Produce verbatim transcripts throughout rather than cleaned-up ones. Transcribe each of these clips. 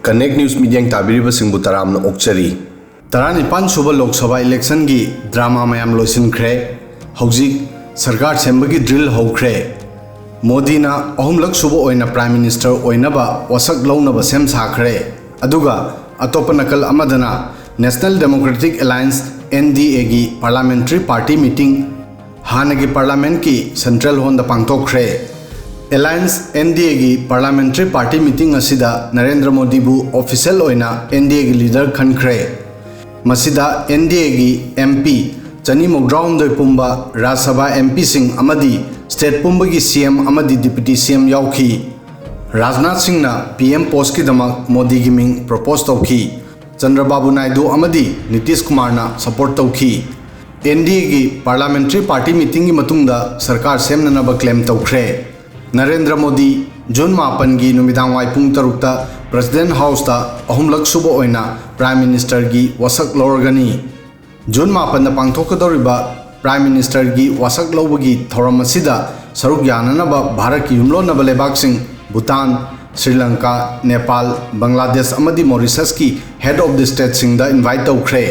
Connect News ꯃꯤꯠꯌꯦꯡ ꯇꯥꯕꯤꯔꯤꯕꯁꯤꯡꯕꯨ ꯇꯔꯥꯝꯅ ꯑꯣꯛꯆꯔꯤ꯫ ꯇꯔꯥꯅꯤꯄꯥꯟ ꯁꯨꯕ ꯂꯣꯛ ꯁꯚꯥ ꯏꯂꯦꯛꯁꯟꯒꯤ ꯗ꯭ꯔꯃꯥ ꯃꯌꯥꯝ ꯂꯣꯏꯁꯤꯟꯈ꯭ꯔꯦ꯫ ꯍꯧꯖꯤꯛ ꯁꯔꯀꯥꯔ ꯁꯦꯝꯕꯒꯤ ꯗ꯭ꯔꯤꯜ ꯍꯧꯈ꯭ꯔꯦ꯫ ꯃꯣꯗꯤꯅ ꯑꯍꯨꯝꯂꯛ ꯁꯨꯕ ꯑꯣꯏꯅ ꯄ꯭ꯔꯥꯏꯝ ꯃꯤꯅꯤꯁꯇꯔ ꯑꯣꯏꯅꯕ ꯋꯥꯁꯛ ꯂꯧꯅꯕ ꯁꯦꯝ ꯁꯥꯈ꯭ꯔꯦ꯫ ꯑꯗꯨꯒ ꯑꯇꯣꯞꯄ ꯅꯥꯀꯜ ꯑꯃꯗꯅ ꯅꯦꯁꯅꯦꯜ ꯗꯦꯃꯣꯀ꯭ꯔꯦꯇꯤꯛ ꯑꯦꯂꯥꯏꯟꯁ, NDAꯒꯤ ꯄꯥꯔꯂꯥꯃꯦꯟꯇꯔꯤ ꯄꯥꯔꯇꯤ ꯃꯤꯇꯤꯡ ꯍꯥꯟꯅꯒꯤ ꯄꯥꯔꯂꯥꯃꯦꯟꯠꯀꯤ ꯁꯦꯟꯇ꯭ꯔꯦꯜ ꯍꯣꯜꯗ ꯄꯥꯡꯊꯣꯛꯈ꯭ꯔꯦ꯫ ꯑꯦꯂꯥꯏꯟꯁ NDAꯒꯤ ꯄꯥꯔꯂꯥꯃꯦꯟꯇꯔꯤ ꯄꯥꯔꯇꯤ ꯃꯤꯇꯤꯡ ꯑꯁꯤꯗ ꯅꯔꯦꯟꯗ꯭ꯔ ꯃꯣꯗꯤꯕꯨ ꯑꯣꯐꯤꯁꯤꯌꯦꯜ ꯑꯣꯏꯅ NDAꯒꯤ ꯂꯤꯗꯔ ꯈꯟꯈ꯭ꯔꯦ꯫ ꯃꯁꯤꯗ NDAꯒꯤ MP ꯆꯅꯤ ꯃꯧꯗ꯭ꯔꯥꯍꯨꯝꯗꯣꯏ ꯄꯨꯝꯕ, ꯔꯥꯖ꯭ꯌ ꯁꯚꯥ MPꯁꯤꯡ ꯑꯃꯗꯤ ꯁ꯭ꯇꯦꯠ ꯄꯨꯝꯕꯒꯤ CM ꯑꯃꯗꯤ ꯗꯤꯄ꯭ꯌꯨꯇꯤ CM ꯌꯥꯎꯈꯤ꯫ ꯔꯥꯖꯅꯥꯊ ꯁꯤꯡꯅ PM ꯄꯣꯁꯀꯤꯗꯃꯛ ꯃꯣꯗꯤꯒꯤ ꯃꯤꯡ ꯄ꯭ꯔꯣꯄꯣꯖ ꯇꯧꯈꯤ꯫ ꯆꯟꯗ꯭ꯔꯕꯥꯕꯨ ꯅꯥꯏꯗꯨ ꯑꯃꯗꯤ ꯅꯤꯇꯤꯁ ꯀꯨꯃꯥꯔꯅ ꯁꯄꯣꯔꯠ ꯇꯧꯈꯤ꯫ NDAꯒꯤ ꯄꯥꯔꯂꯥꯃꯦꯟꯇꯔꯤ ꯄꯥꯔꯇꯤ ꯃꯤꯇꯤꯡꯒꯤ ꯃꯇꯨꯡꯗ ꯁꯔꯀꯥꯔ ꯁꯦꯝꯅꯅꯕ ꯀ꯭ꯂꯦꯝ ꯇꯧꯈ꯭ꯔꯦ꯫ ꯅꯔꯦꯟꯗ꯭ꯔ ꯃꯣꯗꯤ ꯖꯨꯟ ꯃꯥꯄꯟꯒꯤ ꯅꯨꯃꯤꯗꯥꯡꯋꯥꯏ ꯄꯨꯡ ꯇꯔꯨꯛꯇ ꯄ꯭ꯔꯦꯁꯤꯗꯦꯟꯠ ꯍꯥꯎꯁꯇ ꯑꯍꯨꯝꯂꯛ ꯁꯨꯕ ꯑꯣꯏꯅ ꯄ꯭ꯔꯥꯏꯝ ꯃꯤꯅꯤꯁꯇꯔꯒꯤ ꯋꯥꯁꯛ ꯂꯧꯔꯒꯅꯤ꯫ ꯖꯨꯟ ꯃꯥꯄꯟꯗ ꯄꯥꯡꯊꯣꯛꯀꯗꯧꯔꯤꯕ ꯄ꯭ꯔꯥꯏꯝ ꯃꯤꯅꯤꯁꯇꯔꯒꯤ ꯋꯥꯁꯛ ꯂꯧꯕꯒꯤ ꯊꯧꯔꯝ ꯑꯁꯤꯗ ꯁꯔꯨꯛ ꯌꯥꯅꯅꯕ ꯚꯥꯔꯠꯀꯤ ꯌꯨꯝꯂꯣꯟꯅꯕ ꯂꯩꯕꯥꯛꯁꯤꯡ ꯚꯨꯇꯥꯟ, ꯁ꯭ꯔꯤ ꯂꯪꯀꯥ, ꯅꯦꯄꯥꯜ, ꯕꯪꯒ꯭ꯂꯥꯗꯦꯁ ꯑꯃꯗꯤ ꯃꯣꯔꯤꯁꯁꯀꯤ ꯍꯦꯗ ꯑꯣꯐ ꯗꯤ ꯁ꯭ꯇꯦꯠꯁꯤꯡꯗ ꯏꯟꯚꯥꯏꯠ ꯇꯧꯈ꯭ꯔꯦ꯫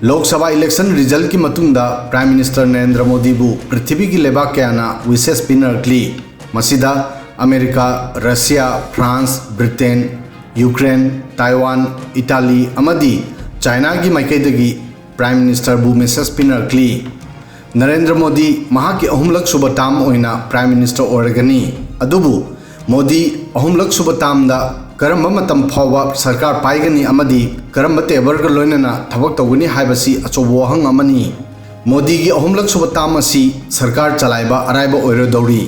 ꯂꯣꯛ ꯁꯚꯥ ꯏꯂꯦꯛꯁꯟ ꯔꯤꯖꯜꯠꯀꯤ ꯃꯇꯨꯡꯗ ꯄ꯭ꯔꯥꯏꯝ ꯃꯤꯅꯤꯁꯇꯔ ꯅꯔꯦꯟꯗ꯭ꯔ ꯃꯣꯗꯤꯕꯨ ꯄ꯭ꯔꯤꯊꯤꯕꯤꯒꯤ ꯂꯩꯕꯥꯛ ꯀꯌꯥꯅ ꯋꯤꯁꯦꯁ ꯄꯤꯅꯔꯛꯂꯤ꯫ ꯃꯁꯤꯗ America, Russia, France, Britain, Ukraine, Taiwan, Italy ꯑꯃꯗꯤ ꯆꯥꯏꯅꯥꯒꯤ ꯃꯥꯏꯀꯩꯗꯒꯤ ꯄ꯭ꯔꯥꯏꯝ ꯃꯤꯅꯤꯁꯇꯔꯕꯨ ꯃꯦꯁꯦꯖ ꯄꯤꯅꯔꯛꯂꯤ꯫ ꯅꯔꯦꯟꯗ꯭ꯔ ꯃꯣꯗꯤ ꯃꯍꯥꯛꯀꯤ ꯑꯍꯨꯝꯂꯛ ꯁꯨꯕ ꯇꯥꯔꯝ ꯑꯣꯏꯅ ꯄ꯭ꯔꯥꯏꯝ ꯃꯤꯅꯤꯁꯇꯔ ꯑꯣꯏꯔꯒꯅꯤ꯫ ꯑꯗꯨꯕꯨ ꯃꯣꯗꯤ ꯑꯍꯨꯝꯂꯛ ꯁꯨꯕ ꯇꯥꯔꯝꯗ ꯀꯔꯝꯕ ꯃꯇꯝ ꯐꯥꯎꯕ ꯁꯔꯀꯥꯔ ꯄꯥꯏꯒꯅꯤ ꯑꯃꯗꯤ ꯀꯔꯝꯕ ꯇꯦꯕꯔꯒ ꯂꯣꯏꯅꯅ ꯊꯕꯛ ꯇꯧꯒꯅꯤ ꯍꯥꯏꯕꯁꯤ ꯑꯆꯧꯕ ꯋꯥꯍꯪ ꯑꯃꯅꯤ꯫ ꯃꯣꯗꯤꯒꯤ ꯑꯍꯨꯝꯂꯛ ꯁꯨꯕ ꯇꯥꯔꯝ ꯑꯁꯤ ꯁꯔꯀꯥꯔ ꯆꯂꯥꯏꯕ ꯑꯔꯥꯏꯕ ꯑꯣꯏꯔꯣꯏꯗꯧꯔꯤ꯫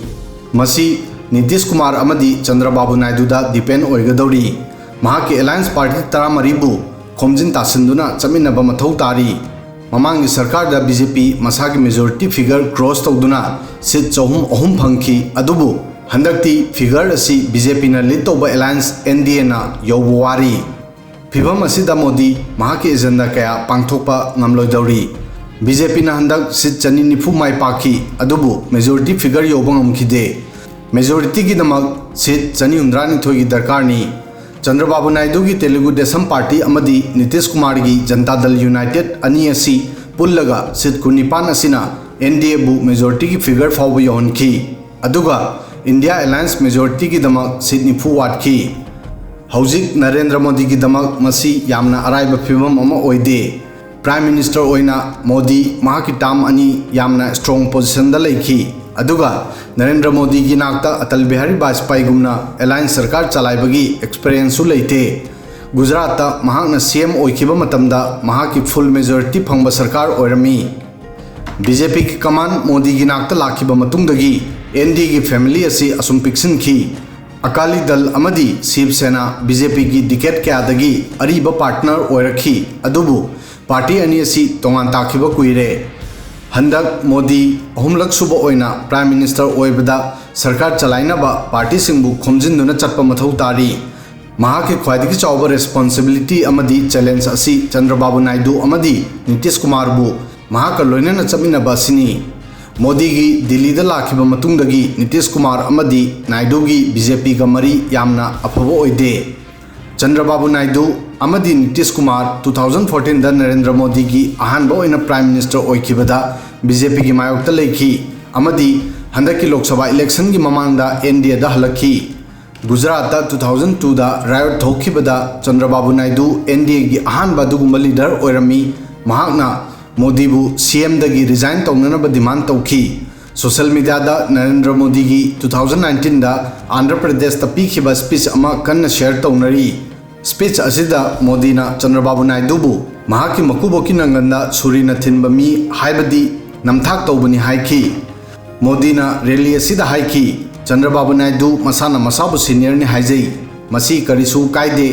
ꯃꯁꯤ ꯅꯤꯇꯤꯁ ꯀꯨꯃꯥꯔ ꯑꯃꯗꯤ ꯆꯟꯗ꯭ꯔꯕꯥꯕꯨ ꯅꯥꯏꯗꯨꯗ ꯗꯤꯄꯦꯟ ꯑꯣꯏꯒꯗꯧꯔꯤ꯫ ꯃꯍꯥꯛꯀꯤ ꯑꯦꯂꯥꯌꯟꯁ ꯄꯥꯔꯇꯤ ꯇꯔꯥꯃꯔꯤꯕꯨ ꯈꯣꯝꯖꯤꯟ ꯇꯥꯁꯤꯟꯗꯨꯅ ꯆꯠꯃꯤꯟꯅꯕ ꯃꯊꯧ ꯇꯥꯔꯤ꯫ ꯃꯃꯥꯡꯒꯤ ꯁꯔꯀꯥꯔꯗ BJP ꯃꯁꯥꯒꯤ ꯃꯦꯖꯣꯔꯤꯇꯤ ꯐꯤꯒꯔ ꯀ꯭ꯔꯣꯁ ꯇꯧꯗꯨꯅ ꯁꯤꯠ ꯆꯍꯨꯝ ꯑꯍꯨꯝ ꯐꯪꯈꯤ꯫ ꯑꯗꯨꯕꯨ ꯍꯟꯗꯛꯇꯤ ꯐꯤꯒꯔ ꯑꯁꯤ BJPꯅ ꯂꯤꯗ ꯇꯧꯕ ꯑꯦꯂꯥꯌꯟꯁ NDAꯅ ꯌꯧꯕ ꯋꯥꯔꯤ꯫ ꯐꯤꯚꯝ ꯑꯁꯤꯗ ꯃꯣꯗꯤ ꯃꯍꯥꯛꯀꯤ ꯑꯦꯖꯦꯟꯗꯥ ꯀꯌꯥ ꯄꯥꯡꯊꯣꯛꯄ ꯉꯝꯂꯣꯏꯗꯧꯔꯤ꯫ BJPꯅ ꯍꯟꯗꯛ ꯁꯤꯠ ꯆꯅꯤ ꯅꯤꯐꯨ ꯃꯥꯏ ꯄꯥꯛꯈꯤ, ꯑꯗꯨꯕꯨ ꯃꯦꯖꯣꯔꯤꯇꯤ ꯐꯤꯒꯔ ꯌꯧꯕ ꯉꯝꯈꯤꯗꯦ꯫ ꯃꯦꯖꯣꯔꯤꯇꯤꯒꯤꯗꯃꯛ ꯁꯤꯠ ꯆꯅꯤ ꯍꯨꯝꯗ꯭ꯔꯥꯅꯤꯊꯣꯏꯒꯤ ꯗꯔꯀꯥꯔꯅꯤ꯫ ꯆꯟꯗ꯭ꯔꯕꯥꯕꯨ ꯅꯥꯏꯗꯨꯒꯤ ꯇꯦꯂꯨꯒꯨ ꯗꯦꯁꯝ ꯄꯥꯔꯇꯤ ꯑꯃꯗꯤ ꯅꯤꯇꯤꯁ ꯀꯨꯃꯥꯔꯒꯤ ꯖꯟꯇꯥ ꯗꯜ ꯌꯨꯅꯥꯏꯇꯦꯗ ꯑꯅꯤ ꯑꯁꯤ ꯄꯨꯜꯂꯒ ꯁꯤꯠ ꯀꯨꯟꯅꯤꯄꯥꯟ ꯑꯁꯤꯅ ꯑꯦꯟ ꯗꯤ ꯑꯦꯕꯨ ꯃꯦꯖꯣꯔꯤꯇꯤꯒꯤ ꯐꯤꯒꯔ ꯐꯥꯎꯕ ꯌꯧꯍꯟꯈꯤ꯫ ꯑꯗꯨꯒ ꯏꯟꯗꯤꯌꯥ ꯑꯦꯂꯥꯌꯟꯁ ꯃꯦꯖꯣꯔꯤꯇꯤꯒꯤꯗꯃꯛ ꯁꯤꯠ ꯅꯤꯐꯨ ꯋꯥꯠꯈꯤ꯫ ꯍꯧꯖꯤꯛ ꯅꯔꯦꯟꯗ꯭ꯔ ꯃꯣꯗꯤꯒꯤꯗꯃꯛ ꯃꯁꯤ ꯌꯥꯝꯅ ꯑꯔꯥꯏꯕ ꯐꯤꯚꯝ ꯑꯃ ꯑꯣꯏꯗꯦ꯫ ꯄ꯭ꯔꯥꯏꯝ ꯃꯤꯅꯤꯁꯇꯔ ꯑꯣꯏꯅ ꯃꯣꯗꯤ ꯃꯍꯥꯛꯀꯤ ꯇꯥꯔꯝ ꯑꯅꯤ ꯌꯥꯝꯅ ꯁ꯭ꯇꯔꯣꯡ ꯄꯣꯖꯤꯁꯟꯗ ꯂꯩꯈꯤ꯫ ꯑꯗꯨꯒ ꯅꯔꯦꯟꯗ꯭ꯔ ꯃꯣꯗꯤꯒꯤ ꯅꯥꯛꯇ ꯑꯇꯜ ꯕꯤꯍꯥꯔꯤ ꯕꯥꯖꯄꯥꯏꯒꯨꯝꯅ ꯑꯦꯂꯥꯌꯟꯁ ꯁꯔꯀꯥꯔ ꯆꯂꯥꯏꯕꯒꯤ ꯑꯦꯛꯁꯄꯤꯔꯤꯌꯦꯟꯁꯁꯨ ꯂꯩꯇꯦ꯫ ꯒꯨꯖꯔꯥꯠꯇ ꯃꯍꯥꯛꯅ ꯁꯤ ꯑꯦꯝ ꯑꯣꯏꯈꯤꯕ ꯃꯇꯝꯗ ꯃꯍꯥꯛꯀꯤ ꯐꯨꯜ ꯃꯦꯖꯣꯔꯤꯇꯤ ꯐꯪꯕ ꯁꯔꯀꯥꯔ ꯑꯣꯏꯔꯝꯃꯤ꯫ ꯕꯤ ꯖꯦ ꯄꯤꯒꯤ ꯀꯃꯥꯟ ꯃꯣꯗꯤꯒꯤ ꯅꯥꯛꯇ ꯂꯥꯛꯈꯤꯕ ꯃꯇꯨꯡꯗꯒꯤ ꯑꯦꯟ ꯗꯤ ꯑꯦꯒꯤ ꯐꯦꯃꯤꯂꯤ ꯑꯁꯤ ꯑꯁꯨꯝ ꯄꯤꯛꯁꯤꯟꯈꯤ꯫ ꯑꯀꯥꯂꯤ ꯗꯜ ꯑꯃꯗꯤ ꯁꯤꯕ ꯁꯦꯅꯥ ꯕꯤ ꯖꯦ ꯄꯤꯒꯤ ꯗꯤꯀꯦꯗ ꯀꯌꯥꯗꯒꯤ ꯑꯔꯤꯕ ꯄꯥꯔꯠꯅꯔ ꯑꯣꯏꯔꯛꯈꯤ, ꯑꯗꯨꯕꯨ ꯄꯥꯔꯇꯤ ꯑꯅꯤ ꯑꯁꯤ ꯇꯣꯉꯥꯟ ꯇꯥꯈꯤꯕ ꯀꯨꯏꯔꯦ꯫ ꯍꯟꯗꯛ ꯃꯣꯗꯤ ꯑꯍꯨꯝꯂꯛ ꯁꯨꯕ ꯑꯣꯏꯅ ꯄ꯭ꯔꯥꯏꯝ ꯃꯤꯅꯤꯁꯇꯔ ꯑꯣꯏꯕꯗ ꯁꯔꯀꯥꯔ ꯆꯂꯥꯏꯅꯕ ꯄꯥꯔꯇꯤꯁꯤꯡꯕꯨ ꯈꯣꯝꯖꯤꯟꯗꯨꯅ ꯆꯠꯄ ꯃꯊꯧ ꯇꯥꯔꯤ꯫ ꯃꯍꯥꯛꯀꯤ ꯈ꯭ꯋꯥꯏꯗꯒꯤ ꯆꯥꯎꯕ ꯔꯦꯁꯄꯣꯟꯁꯤꯕꯤꯂꯤꯇꯤ ꯑꯃꯗꯤ ꯆꯦꯂꯦꯟꯖ ꯑꯁꯤ ꯆꯟꯗ꯭ꯔꯕꯥꯕꯨ ꯅꯥꯏꯗꯨ ꯑꯃꯗꯤ ꯅꯤꯇꯤꯁ ꯀꯨꯃꯥꯔꯕꯨ ꯃꯍꯥꯛꯀ ꯂꯣꯏꯅꯅ ꯆꯠꯃꯤꯟꯅꯕ ꯑꯁꯤꯅꯤ꯫ ꯃꯣꯗꯤꯒꯤ ꯗꯤꯜꯂꯤꯗ ꯂꯥꯛꯈꯤꯕ ꯃꯇꯨꯡꯗꯒꯤ ꯅꯤꯇꯤꯁ ꯀꯨꯃꯥꯔ ꯑꯃꯗꯤ ꯅꯥꯏꯗꯨꯒꯤ ꯕꯤ ꯖꯦ ꯄꯤꯒ ꯃꯔꯤ ꯌꯥꯝꯅ ꯑꯐꯕ ꯑꯣꯏꯗꯦ꯫ ꯆꯟꯗ꯭ꯔꯕꯥꯕꯨ ꯅꯥꯏꯗꯨ ꯑꯃꯗꯤ ꯅꯤꯇꯤꯁ ꯀꯨꯃꯥꯔ two thousand fourteenꯗ ꯅꯔꯦꯟꯗ꯭ꯔ ꯃꯣꯗꯤꯒꯤ ꯑꯍꯥꯟꯕ ꯑꯣꯏꯅ ꯄ꯭ꯔꯥꯏꯝ ꯃꯤꯅꯤꯁꯇꯔ ꯑꯣꯏꯈꯤꯕꯗ ꯕꯤ ꯖꯦ ꯄꯤꯒꯤ ꯃꯥꯌꯣꯛꯇ ꯂꯩꯈꯤ ꯑꯃꯗꯤ ꯍꯟꯗꯛꯀꯤ ꯂꯣꯛ ꯁꯚꯥ ꯏꯂꯦꯛꯁꯟꯒꯤ ꯃꯃꯥꯡꯗ ꯑꯦꯟ ꯗꯤ ꯑꯦꯗ ꯍꯜꯂꯛꯈꯤ꯫ ꯒꯨꯖꯔꯥꯠꯇ two thousand twoꯗ ꯔꯥꯏꯑꯣꯠ ꯊꯣꯛꯈꯤꯕꯗ ꯆꯟꯗ꯭ꯔꯕꯥꯕꯨ Naidu N D ꯑꯦꯒꯤ ꯑꯍꯥꯟꯕ ꯑꯗꯨꯒꯨꯝꯕ ꯂꯤꯗꯔ ꯑꯣꯏꯔꯝꯃꯤ꯫ ꯃꯍꯥꯛꯅ ꯃꯣꯗꯤꯕꯨ ꯁꯤ ꯑꯦꯝꯗꯒꯤ ꯔꯤꯖꯥꯏꯟ ꯇꯧꯅꯅꯕ ꯗꯤꯃꯥꯟ ꯇꯧꯈꯤ꯫ ꯁꯣꯁꯦꯜ ꯃꯤꯗꯤꯌꯥꯗ ꯅꯔꯦꯟꯗ꯭ꯔ ꯃꯣꯗꯤꯒꯤ two thousand nineteenꯗ ꯑꯥꯟꯙ꯭ꯔ ꯄ꯭ꯔꯗꯦꯁꯇ ꯄꯤꯈꯤꯕ ꯁ꯭ꯄꯤꯆ ꯑꯃ ꯀꯟꯅ ꯁꯦꯌꯔ ꯇꯧꯅꯔꯤ꯫ ꯁ꯭ꯄꯤꯆ ꯑꯁꯤꯗ ꯃꯣꯗꯤꯅ ꯆꯟꯗ꯭ꯔꯕꯥꯕꯨ ꯅꯥꯏꯗꯨꯕꯨ ꯃꯍꯥꯛꯀꯤ ꯃꯀꯨꯕꯣꯛꯀꯤ ꯅꯪꯒꯟꯗ ꯁꯨꯔꯤꯅ ꯊꯤꯟꯕ ꯃꯤ ꯍꯥꯏꯕꯗꯤ ꯅꯝꯊꯥꯛ ꯇꯧꯕꯅꯤ ꯍꯥꯏꯈꯤ꯫ ꯃꯣꯗꯤꯅ ꯔꯦꯂꯤ ꯑꯁꯤꯗ ꯍꯥꯏꯈꯤ, "ꯆꯟꯗ꯭ꯔꯕꯥꯕꯨ ꯅꯥꯏꯗꯨ ꯃꯁꯥꯅ ꯃꯁꯥꯕꯨ ꯁꯤꯅꯤꯌꯔꯅꯤ ꯍꯥꯏꯖꯩ꯫ ꯃꯁꯤ ꯀꯔꯤꯁꯨ ꯀꯥꯏꯗꯦ꯫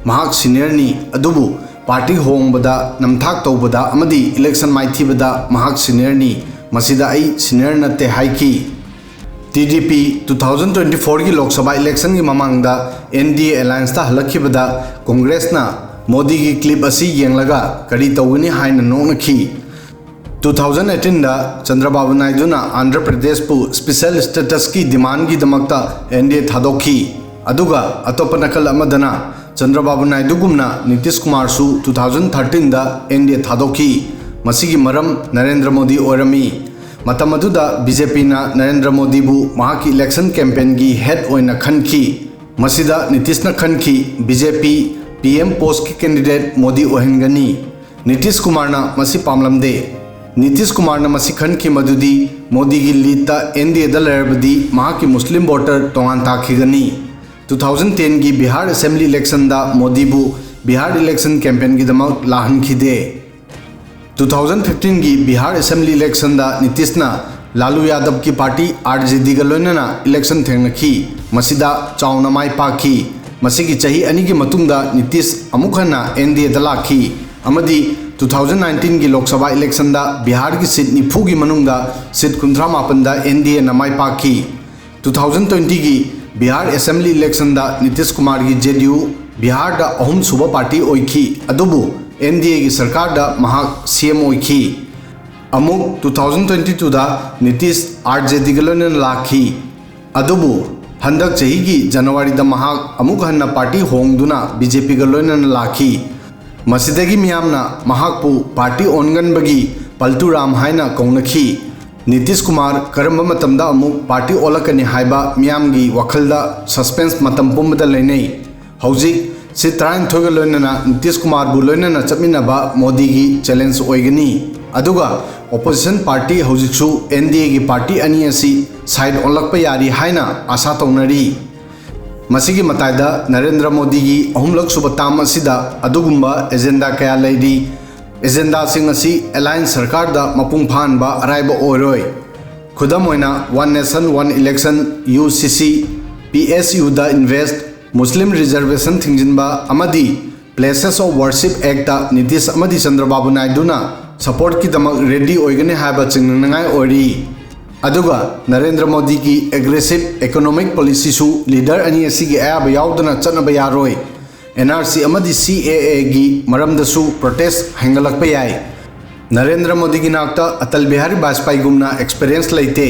ꯃꯍꯥꯛ ꯁꯤꯅꯤꯌꯔꯅꯤ, ꯑꯗꯨꯕꯨ ꯄꯥꯔꯇꯤ ꯍꯣꯡꯕꯗ, ꯅꯝꯊꯥꯛ ꯇꯧꯕꯗ ꯑꯃꯗꯤ ꯏꯂꯦꯛꯁꯟ ꯃꯥꯏꯊꯤꯕꯗ ꯃꯍꯥꯛ ꯁꯤꯅꯤꯌꯔꯅꯤ꯫ ꯃꯁꯤꯗ ꯑꯩ ꯁꯤꯅꯤꯌꯔ ꯅꯠꯇꯦ" ꯍꯥꯏꯈꯤ꯫ ꯇꯤ ꯗꯤ ꯄꯤ two thousand twenty fourꯒꯤ Lok Sabha ꯏꯂꯦꯛꯁꯟꯒꯤ ꯃꯃꯥꯡꯗ ꯑꯦꯟ ꯗꯤ ꯑꯦ ꯑꯦꯂꯥꯌꯟꯁꯇ ꯍꯜꯂꯛꯈꯤꯕꯗ ꯀꯣꯡꯒ꯭ꯔꯦꯁꯅ ꯃꯣꯗꯤꯒꯤ ꯀ꯭ꯂꯤꯞ ꯑꯁꯤ ꯌꯦꯡꯂꯒ ꯀꯔꯤ ꯇꯧꯒꯅꯤ ꯍꯥꯏꯅ ꯅꯣꯛꯅꯈꯤ꯫ Two thousand eighteenꯗ ꯆꯟꯗ꯭ꯔꯕꯥꯕꯨ ꯅꯥꯏꯗꯨꯅ ꯑꯥꯟꯙ꯭ꯔ ꯄ꯭ꯔꯗꯦꯁꯄꯨ ꯁ꯭ꯄꯤꯁꯦꯜ ꯁ꯭ꯇꯦꯇꯁꯀꯤ ꯗꯤꯃꯥꯟꯒꯤꯗꯃꯛꯇ ꯑꯦꯟ ꯗꯤ ꯑꯦ ꯊꯥꯗꯣꯛꯈꯤ꯫ ꯑꯗꯨꯒ ꯑꯇꯣꯞꯄ ꯅꯥꯀꯜ ꯑꯃꯗꯅ ꯆꯟꯗ꯭ꯔꯕꯥꯕꯨ ꯅꯥꯏꯗꯨꯒꯨꯝꯅ ꯅꯤꯇꯤꯁ ꯀꯨꯃꯥꯔꯁꯨ two thousand thirteenꯗ NDA ꯊꯥꯗꯣꯛꯈꯤ꯫ ꯃꯁꯤꯒꯤ ꯃꯔꯝ ꯅꯔꯦꯟꯗ꯭ꯔ ꯃꯣꯗꯤ ꯑꯣꯏꯔꯝꯃꯤ꯫ ꯃꯇꯝ ꯑꯗꯨꯗ BJPꯅ ꯅꯔꯦꯟꯗ꯭ꯔ ꯃꯣꯗꯤꯕꯨ ꯃꯍꯥꯛꯀꯤ election campaignꯒꯤ head ꯑꯣꯏꯅ ꯈꯟꯈꯤ꯫ ꯃꯁꯤꯗ ꯅꯤꯇꯤꯁꯅ ꯈꯟꯈꯤ, BJP PM postꯀꯤ candidate Modi ꯑꯣꯏꯍꯟꯒꯅꯤ꯫ Nitish ꯀꯨꯃꯥꯔꯅ ꯃꯁꯤ ꯄꯥꯝꯂꯝꯗꯦ꯫ ꯅꯤꯇꯤꯁ ꯀꯨꯃꯥꯔꯅ ꯃꯁꯤ ꯈꯟꯈꯤ ꯃꯗꯨꯗꯤ ꯃꯣꯗꯤꯒꯤ leadꯇ NDAꯗ ꯂꯩꯔꯕꯗꯤ ꯃꯍꯥꯛꯀꯤ ꯃꯨꯁꯂꯤꯝ voter ꯇꯣꯉꯥꯟ ꯇꯥꯈꯤꯒꯅꯤ꯫ Two thousand tenꯒꯤ Bihar assembly electionꯗ ꯃꯣꯗꯤꯕꯨ Bihar election campaignꯒꯤꯗꯃꯛ ꯂꯥꯛꯍꯟꯈꯤꯗꯦ꯫ Two thousand fifteenꯒꯤ Bihar assembly electionꯗ ꯅꯤꯇꯤꯁꯅ ꯂꯥꯂꯨ ꯌꯥꯗꯕꯀꯤ party RJDꯒ ꯂꯣꯏꯅꯅ election ꯊꯦꯡꯅꯈꯤ꯫ ꯃꯁꯤꯗ ꯆꯥꯎꯅ ꯃꯥꯏ ꯄꯥꯛꯈꯤ꯫ ꯃꯁꯤꯒꯤ ꯆꯍꯤ ꯑꯅꯤꯒꯤ ꯃꯇꯨꯡꯗ ꯅꯤꯇꯤꯁ ꯑꯃꯨꯛ ꯍꯟꯅ NDAꯗ ꯂꯥꯛꯈꯤ ꯑꯃꯗꯤ two thousand nineteenꯒꯤ ꯂꯣꯛ ꯁꯚꯥ electionꯗ ꯕꯤꯍꯥꯔꯒꯤ seat ꯅꯤꯐꯨꯒꯤ ꯃꯅꯨꯡꯗ seat ꯀꯨꯟꯊ꯭ꯔꯥ ꯃꯥꯄꯟꯗ NDAꯅ ꯃꯥꯏ ꯄꯥꯛꯈꯤ꯫ Two thousand twentyꯒꯤ Bihar assembly electionꯗ Nitish ꯀꯨꯃꯥꯔꯒꯤ JDU ꯕꯤꯍꯥꯔꯗ ꯑꯍꯨꯝꯁꯨꯕ party ꯑꯣꯏꯈꯤ, ꯑꯗꯨꯕꯨ NDAꯒꯤ ꯁꯔꯀꯥꯔꯗ ꯃꯍꯥꯛ CM ꯑꯣꯏꯈꯤ꯫ ꯑꯃꯨꯛ two thousand twenty twoꯗ ꯅꯤꯇꯤꯁ RJDꯒ ꯂꯣꯏꯅꯅ ꯂꯥꯛꯈꯤ꯫ ꯑꯗꯨꯕꯨ ꯍꯟꯗꯛ ꯆꯍꯤꯒꯤ ꯖꯅꯋꯥꯔꯤꯗ ꯃꯍꯥꯛ ꯑꯃꯨꯛ ꯍꯟꯅ party ꯍꯣꯡꯗꯨꯅ BJPꯒ ꯂꯣꯏꯅꯅ ꯂꯥꯛꯈꯤ꯫ ꯃꯁꯤꯗꯒꯤ ꯃꯤꯌꯥꯝꯅ ꯃꯍꯥꯛꯄꯨ party ꯑꯣꯟꯒꯟꯕꯒꯤ ꯄꯜꯇꯨ ꯔꯥꯝ ꯍꯥꯏꯅ ꯀꯧꯅꯈꯤ꯫ ꯅꯤꯇꯤꯁ ꯀꯨꯃꯥꯔ ꯀꯔꯝꯕ ꯃꯇꯝꯗ ꯑꯃꯨꯛ party ꯑꯣꯜꯂꯛꯀꯅꯤ ꯍꯥꯏꯕ ꯃꯤꯌꯥꯝꯒꯤ ꯋꯥꯈꯜꯗ suspense ꯃꯇꯝ ꯄꯨꯝꯕꯗ ꯂꯩꯅꯩ꯫ ꯍꯧꯖꯤꯛ seat ꯇꯔꯥꯅꯤꯊꯣꯏꯒ ꯂꯣꯏꯅꯅ ꯅꯤꯇꯤꯁ ꯀꯨꯃꯥꯔꯕꯨ ꯂꯣꯏꯅꯅ ꯆꯠꯃꯤꯟꯅꯕ ꯃꯣꯗꯤꯒꯤ challenge ꯑꯣꯏꯒꯅꯤ꯫ ꯑꯗꯨꯒ opposition party ꯍꯧꯖꯤꯛꯁꯨ NDAꯒꯤ party ꯑꯅꯤ ꯑꯁꯤ side ꯑꯣꯜꯂꯛꯄ ꯌꯥꯔꯤ ꯍꯥꯏꯅ ꯑꯥꯁꯥ ꯇꯧꯅꯔꯤ꯫ ꯃꯁꯤꯒꯤ ꯃꯇꯥꯏꯗ ꯅꯔꯦꯟꯗ꯭ꯔ ꯃꯣꯗꯤꯒꯤ ꯑꯍꯨꯝꯂꯛ ꯁꯨꯕ term ꯑꯁꯤꯗ ꯑꯗꯨꯒꯨꯝꯕ agenda ꯀꯌꯥ ꯂꯩꯔꯤ꯫ Agendaꯁꯤꯡ ꯑꯁꯤ alliance ꯁꯔꯀꯥꯔꯗ ꯃꯄꯨꯡ ꯐꯥꯍꯟꯕ ꯑꯔꯥꯏꯕ ꯑꯣꯏꯔꯣꯏ꯫ ꯈꯨꯗꯝ ꯑꯣꯏꯅ One Nation One Election, UCC, PSUꯗ invest, Muslim reservation ꯊꯤꯡꯖꯤꯟꯕ ꯑꯃꯗꯤ Places of Worship Actꯇ ꯅꯤꯇꯤꯁ ꯑꯃꯗꯤ ꯆꯟꯗ꯭ꯔꯕꯥꯕꯨ ꯅꯥꯏꯗꯨꯅ supportꯀꯤꯗꯃꯛ ready ꯑꯣꯏꯒꯅꯤ ꯍꯥꯏꯕ ꯆꯤꯡꯅꯅꯤꯡꯉꯥꯏ ꯑꯣꯏꯔꯤ꯫ ꯑꯗꯨꯒ ꯅꯔꯦꯟꯗ꯭ꯔ ꯃꯣꯗꯤꯒꯤ aggressive economic policyꯁꯨ leader ꯑꯅꯤ ꯑꯁꯤꯒꯤ ꯑꯌꯥꯕ ꯌꯥꯎꯗꯅ ꯆꯠꯅꯕ ꯌꯥꯔꯣꯏ꯫ NRC ꯑꯃꯗꯤ CAAꯒꯤ ꯃꯔꯝꯗꯁꯨ protest ꯍꯦꯟꯒꯠꯂꯛꯄ ꯌꯥꯏ꯫ ꯅꯔꯦꯟꯗ꯭ꯔ ꯃꯣꯗꯤꯒꯤ ꯅꯥꯛꯇ ꯑꯇꯜ ꯕꯤꯍꯥꯔꯤ ꯕꯥꯖꯄꯥꯏꯒꯨꯝꯅ experience ꯂꯩꯇꯦ꯫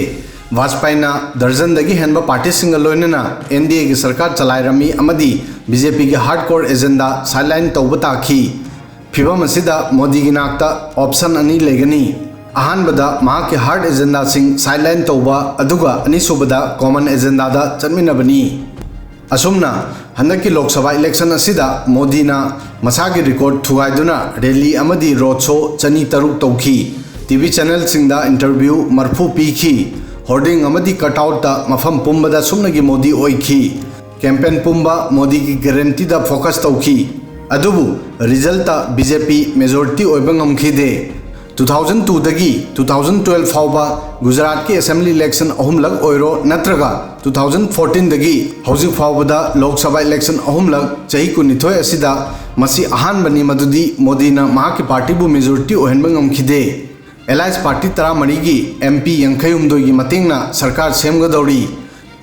ꯕꯥꯖꯄꯥꯏꯅ ꯗꯔꯖꯟꯗꯒꯤ ꯍꯦꯟꯕ ꯄꯥꯔꯇꯤꯁꯤꯡꯒ ꯂꯣꯏꯅꯅ ꯑꯦꯟ ꯗꯤ ꯑꯦꯒꯤ ꯁꯔꯀꯥꯔ ꯆꯂꯥꯏꯔꯝꯃꯤ ꯑꯃꯗꯤ ꯕꯤ ꯖꯦ ꯄꯤꯒꯤ ꯍꯥꯔꯗ ꯀꯣꯔ ꯑꯦꯖꯦꯟꯗꯥ ꯁꯥꯏꯗꯂꯥꯏꯟ ꯇꯧꯕ ꯇꯥꯈꯤ꯫ ꯐꯤꯚꯝ ꯑꯁꯤꯗ ꯃꯣꯗꯤꯒꯤ ꯅꯥꯛꯇ ꯑꯣꯞꯁꯟ ꯑꯅꯤ ꯂꯩꯒꯅꯤ꯫ ꯑꯍꯥꯟꯕꯗ ꯃꯍꯥꯛꯀꯤ ꯍꯥꯔꯗ ꯑꯦꯖꯦꯟꯗꯥꯁꯤꯡ ꯁꯥꯏꯗꯂꯥꯏꯟ ꯇꯧꯕ, ꯑꯗꯨꯒ ꯑꯅꯤꯁꯨꯕꯗ ꯀꯣꯃꯟ ꯑꯦꯖꯦꯟꯗꯥꯗ ꯆꯠꯃꯤꯟꯅꯕꯅꯤ꯫ ꯑꯁꯨꯝꯅ ꯍꯟꯗꯛꯀꯤ ꯂꯣꯛ ꯁꯚꯥ ꯏꯂꯦꯛꯁꯟ ꯑꯁꯤꯗ ꯃꯣꯗꯤꯅ ꯃꯁꯥꯒꯤ ꯔꯦꯀꯣꯔꯗ ꯊꯨꯒꯥꯏꯗꯨꯅ ꯔꯦꯂꯤ ꯑꯃꯗꯤ ꯔꯣꯗ ꯁꯣ ꯆꯅꯤ ꯇꯔꯨꯛ ꯇꯧꯈꯤ꯫ ꯇꯤ ꯚꯤ ꯆꯦꯅꯦꯜꯁꯤꯡꯗ ꯏꯟꯇꯔꯚ꯭ꯌꯨ ꯃꯔꯐꯨ ꯄꯤꯈꯤ꯫ ꯍꯣꯔꯗꯤꯡ ꯑꯃꯗꯤ ꯀꯠꯑꯥꯎꯠꯇ ꯃꯐꯝ ꯄꯨꯝꯕꯗ ꯁꯨꯞꯅꯒꯤ ꯃꯣꯗꯤ ꯑꯣꯏꯈꯤ꯫ ꯀꯦꯝꯄꯦꯟ ꯄꯨꯝꯕ ꯃꯣꯗꯤꯒꯤ ꯒꯦꯔꯦꯟꯇꯤꯗ ꯐꯣꯀꯁ ꯇꯧꯈꯤ꯫ ꯑꯗꯨꯕꯨ ꯔꯤꯖꯜꯇ ꯕꯤ ꯖꯦ ꯄꯤ ꯃꯦꯖꯣꯔꯤꯇꯤ ꯑꯣꯏꯕ ꯉꯝꯈꯤꯗꯦ꯫ ꯇꯨ ꯊꯥꯎꯖꯟ ꯇꯨꯗꯒꯤ ꯇꯨ ꯊꯥꯎꯖꯟ ꯇꯨꯋꯦꯜꯐ ꯐꯥꯎꯕ ꯒꯨꯖꯔꯥꯠꯀꯤ ꯑꯦꯁꯦꯝꯕ꯭ꯂꯤ ꯏꯂꯦꯛꯁꯟ ꯑꯍꯨꯝꯂꯛ ꯑꯣꯏꯔꯣ ꯅꯠꯇ꯭ꯔꯒ ꯇꯨ ꯊꯥꯎꯖꯟ ꯐꯣꯔꯇꯤꯟꯗꯒꯤ ꯍꯧꯖꯤꯛ ꯐꯥꯎꯕꯗ ꯂꯣꯛ ꯁꯚꯥ ꯏꯂꯦꯛꯁꯟ ꯑꯍꯨꯝꯂꯛ ꯆꯍꯤ ꯀꯨꯟꯅꯤꯊꯣꯏ ꯑꯁꯤꯗ ꯃꯁꯤ ꯑꯍꯥꯟꯕꯅꯤ ꯃꯗꯨꯗꯤ ꯃꯣꯗꯤꯅ ꯃꯍꯥꯛꯀꯤ ꯄꯥꯔꯇꯤꯕꯨ ꯃꯦꯖꯣꯔꯤꯇꯤ ꯑꯣꯏꯍꯟꯕ ꯉꯝꯈꯤꯗꯦ꯫ ꯑꯦꯂꯥꯏꯟꯁ ꯄꯥꯔꯇꯤ ꯇꯔꯥꯃꯔꯤꯒꯤ ꯑꯦꯝ ꯄꯤ ꯌꯥꯡꯈꯩꯍꯨꯝꯗꯣꯏꯒꯤ ꯃꯇꯦꯡꯅ ꯁꯔꯀꯥꯔ ꯁꯦꯝꯒꯗꯧꯔꯤ꯫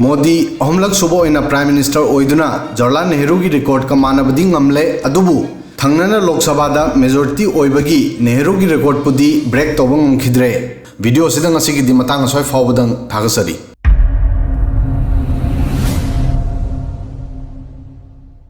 ꯃꯣꯗꯤ ꯑꯍꯨꯝꯂꯛ ꯁꯨꯕ ꯑꯣꯏꯅ ꯄ꯭ꯔꯥꯏꯝ ꯃꯤꯅꯤꯁꯇꯔ ꯑꯣꯏꯗꯨꯅ ꯖꯋꯥꯍꯔꯂꯥꯜ ꯅꯦꯍꯔꯨꯒꯤ ꯔꯦꯀꯣꯔꯗꯀ ꯃꯥꯟꯅꯕꯗꯤ ꯉꯝꯂꯦ, ꯑꯗꯨꯕꯨ ꯊꯪꯅꯅ ꯂꯣꯛ ꯁꯚꯥꯗ ꯃꯦꯖꯣꯔꯤꯇꯤ ꯑꯣꯏꯕꯒꯤ ꯅꯦꯍꯔꯨꯒꯤ ꯔꯦꯀꯣꯔꯗꯄꯨꯗꯤ ꯕ꯭ꯔꯦꯛ ꯇꯧꯕ ꯉꯝꯈꯤꯗ꯭ꯔꯦ꯫ ꯚꯤꯗꯤꯑꯣ ꯑꯁꯤꯗ ꯉꯁꯤꯒꯤꯗꯤ ꯃꯇꯥꯡ ꯑꯁ꯭ꯋꯥꯏ ꯐꯥꯎꯕꯗꯪ ꯊꯥꯒꯠꯆꯔꯤ꯫